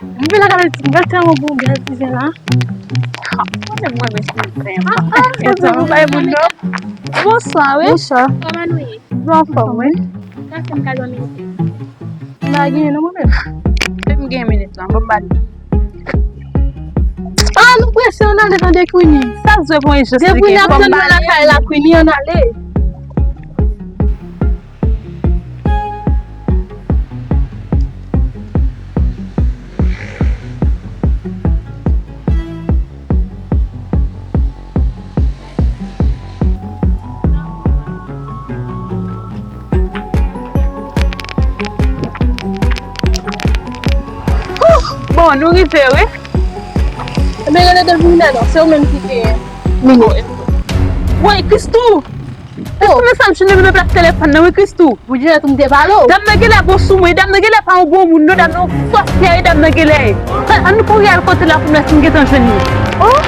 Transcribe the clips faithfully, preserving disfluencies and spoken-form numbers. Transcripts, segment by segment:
Mwen vin la gade ti, mwen fè yon bon bèl ti zen la. Mwen menm mwen mèsi mwen. Ah, ah, mwen bay moun nan. Bonswa, wi. Bonswa. Kòman nou ye? Mwen anfòm, wi. Ka fè m kado minit. M pa genyen non mwen menm. Fè m gen minit lan, bon m ba li. Ah, nou prese, ann ale tande Queenie. Sa se pou enjis li gen, fò m ba li. Depi n ap tann nan lakay la, Queenie, ann ale. Bon, nou rive, wi. Ebyen, rele de vini la non, se ou menm ki gen minit. Woy, Christoo! Christoo, men sa m chine vin plak telefòn nan, wi, Christoo. Pou dirèk m te pale w. Dam nan genlè bon sou mwen, dam nan genlè pa yon bon moun, non, dam nan yon sòsyè, dam nan genlè. Ann kouri al kote l la pou m wè si m gentan jwenn li. Oh!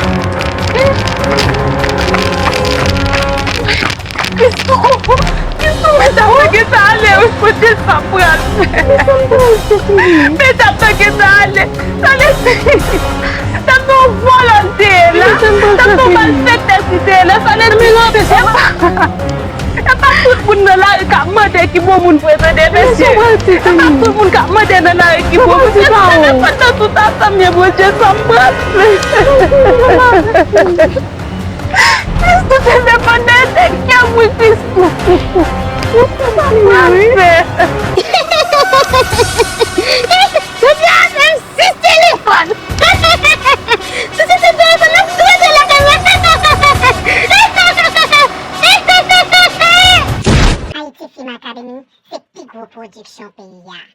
Christoo! Christoo, men dam nan gentan ale, wi, Bondye, sa m pral fè. Men dam nan gentan ale. Tande, dam nan yon vòlò l te ye la. Dam nan yon malfektè li te ye la. Sa vle di, e pa, e pa tout moun nan lari k ap mande ki bon moun vre, tande, mesye. E pa tout moun k ap mande nan lari ki bon moun. Se telefòn nan tout ansanm ye, Bondye, sa m pral fè. Christoo, telefòn nan te kè m, wi, Christoo. Sa m pral fè.